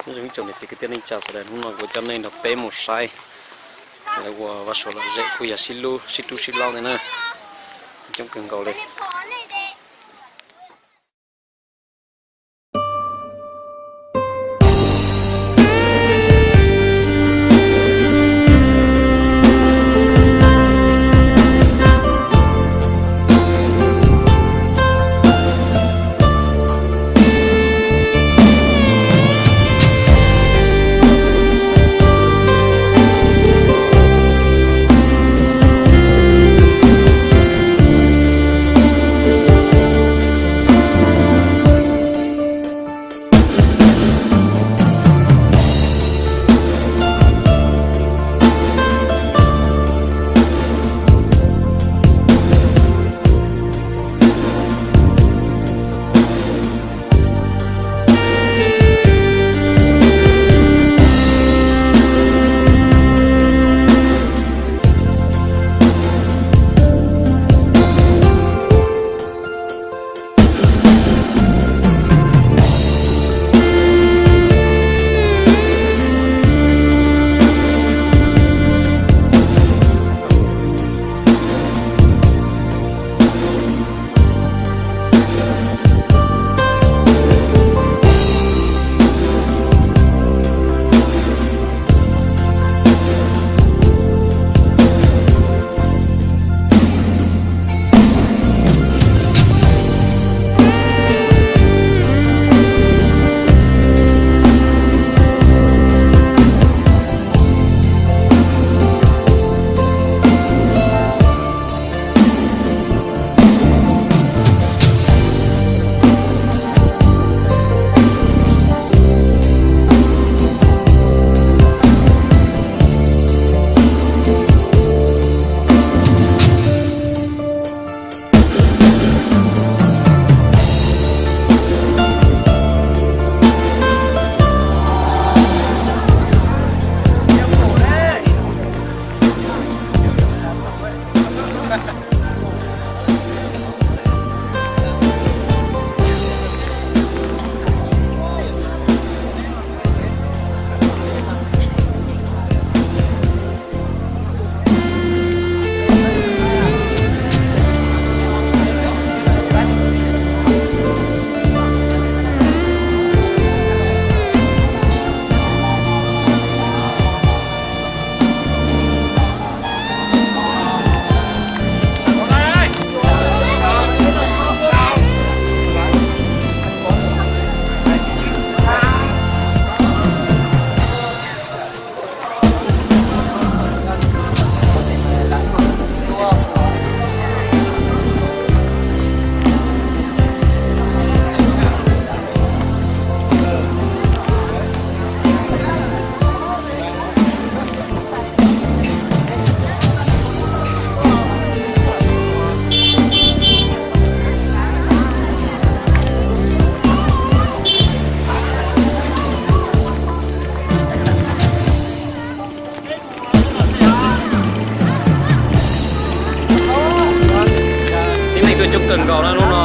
Nyob zoo ib tsoom niam txiv kwv tij neej tsa sawv daws, hnub no kuv coj nej nrog peb mus saib lawv ua vaj suav lom zem kuj yog sib hlub sib rub sib laub ntawd na, coob kawg nkaus li. Tib neeg tuaj coob kawg nkaus na hnub no.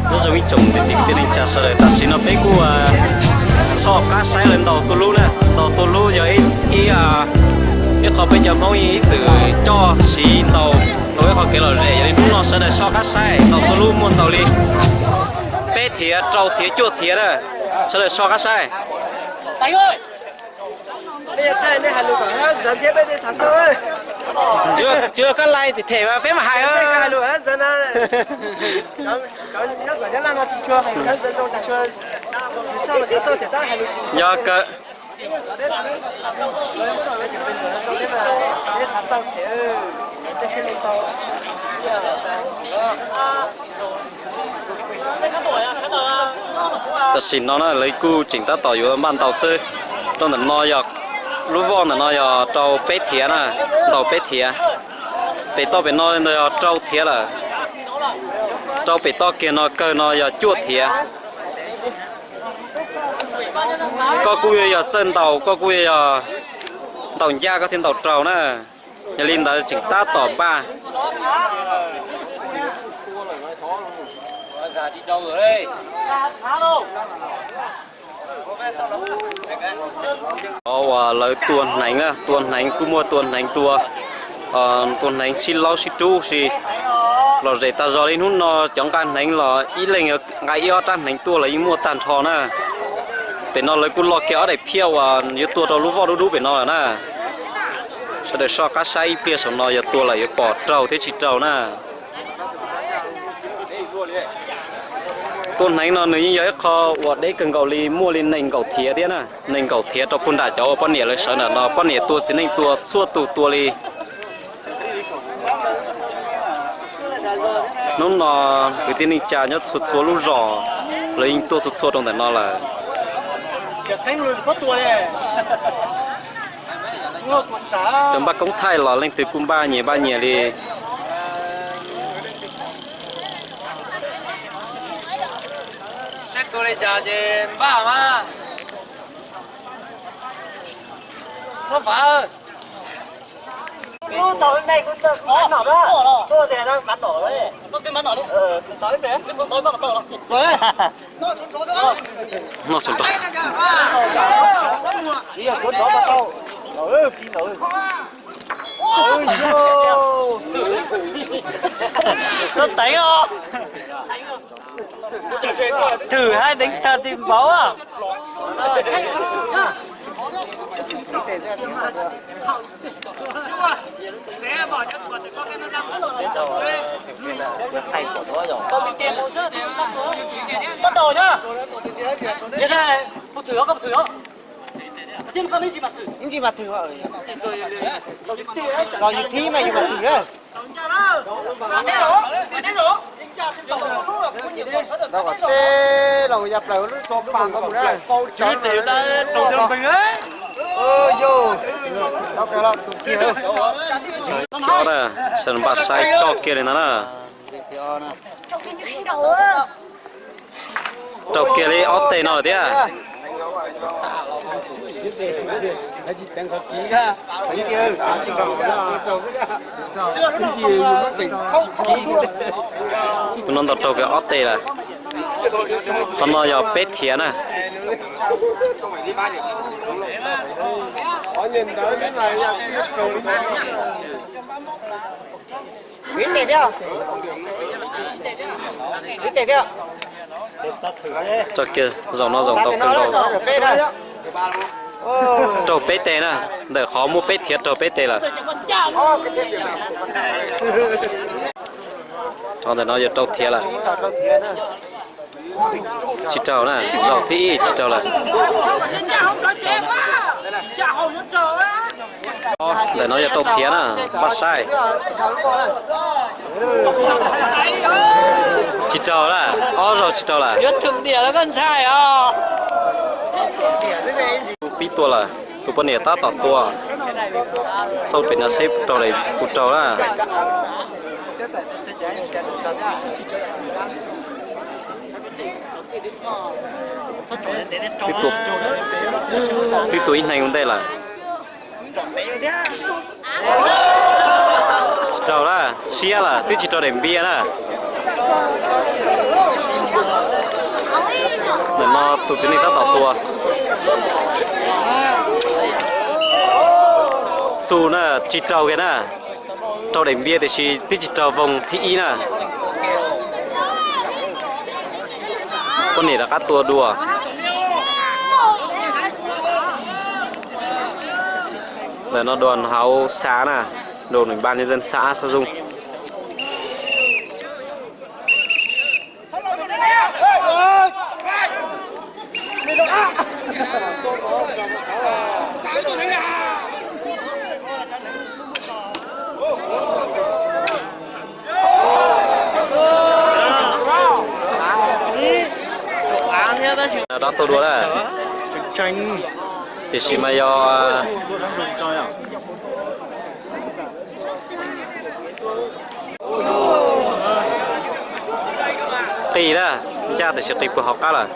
Nyob zoo ib tsoom niam txiv kwv tij neej tsa sawv daws, tam sim no peb kuj txhoj qab saib lawv ntaus tuj lub na. Ntaus tuj lub yog ib, ib qho peb cov Hmoob ib txwm coj siv ntaus rau ib qho kev lom zem. Yog li hnub no sawv daws soj qab saib ntaus tuj lub muaj ntaus li peb thiav, rau thiav, cuaj thiav na. Sawv daws soj qab saib. Tsis, koj laij them mas peb mam hais. Yog kawg. Tam sim no na lawv kuj tseem tab tom yuav npaj ntaus xwb. Rau ntawm no yog, lub voj ntawm no yog rau peb thiav na, ntaus peb thiav. Pem toj pem no ntawd yog rau thiav lawm. Rau pem toj kiag no kawg no yog cuaj thiav. Koj kuj yuav yog txawj ntaus, koj kuj yuav yog ntaus ncaj koj thiaj ntaus raug na. Yog li ntawd tseem tab tom npaj. Qhov uas lawv tua hneev na, tua hneev kuj muaj tua hneev tua, tua hneev sib laub sib rub si. Lom zem tas zog li hnub no cov nqa hneev los ib leeg nqa ib ob rab hneev tuaj los yeej muaj tag nrho na. Pem no lawv kuj lo kiag ob daim phiaj uas yuav tua rau lub voj dub dub pem no lawm na. Sawv daws soj qab saib ib pliag saum no yog tua lawm yuav pom raug thiab tsis raug na. Tua hneev no nws yeej yog ib qho uas deb kawg nkaus li, muaj li nees nkaum thiav thiab na, nees nkaum thiav rau puag nram cov uas poj niam lawv sawv nram no, poj niam tua txiv neej tua txhua tus tua li. Hnub no kwv tij neej tsa nyob txhua txhua lub zos lawv yeej tuaj txhua txhua rau ntawm no lawm. Cov npaj koob thaij los leej twg kuj npaj nyias npaj nyias li. Noj tsuag nrog. Teev os. Thwm hais deev tag tim npaum. Bắt đầu nhá. Chiến này, một thử không, không thử không? Chiến này, txog yus thib mas yus mam thwm na. Tau kom teb los yog plaws lub pam ko mus na. Yog, tau kiag los tus kiag. Xyov na, sawv npaj saib tso kiag li ntawd na. Raug kiag li ob teg no lawm thiab. Tus no ntaus raug kiag ob teg lawm. Qhov no yog peb thiav na. Raug kiag, zaum no zaum ntau kawg nkaus. Raug peb teg na, ntawm qhov muaj peb thiav raug peb teg lawm. Rau ntawm no yog raug thiav lawm. Tsis raug na, zaum thib ib tsis raug lawm. Ntawm no yog raug thiav na, npaj saib. Tsis raug lawm, ob zaug tsis raug lawm. Pib tua lawm, tus poj niam tab tom tua. Xauj pem no seb puas raug, puas raug na. Twb tua ib hneev ua ntej lawm. Tsis raug na, siab lawm, twb tsis raug daim npias na. Ntawm no tus txiv neej tab tom tua. Xu na, tsis raug kiag na. Raug daim npias tiam sis twb tsis raug voos thib ib na. Poj niam rov qab tua dua. Ntawm no dua hauv xav na, dua nws npaj nws zej xav xav zoo. Rov tua dua na. Tiam sis mas yog Qis na, ncaj tiam sis qis puag hauv qab lawm.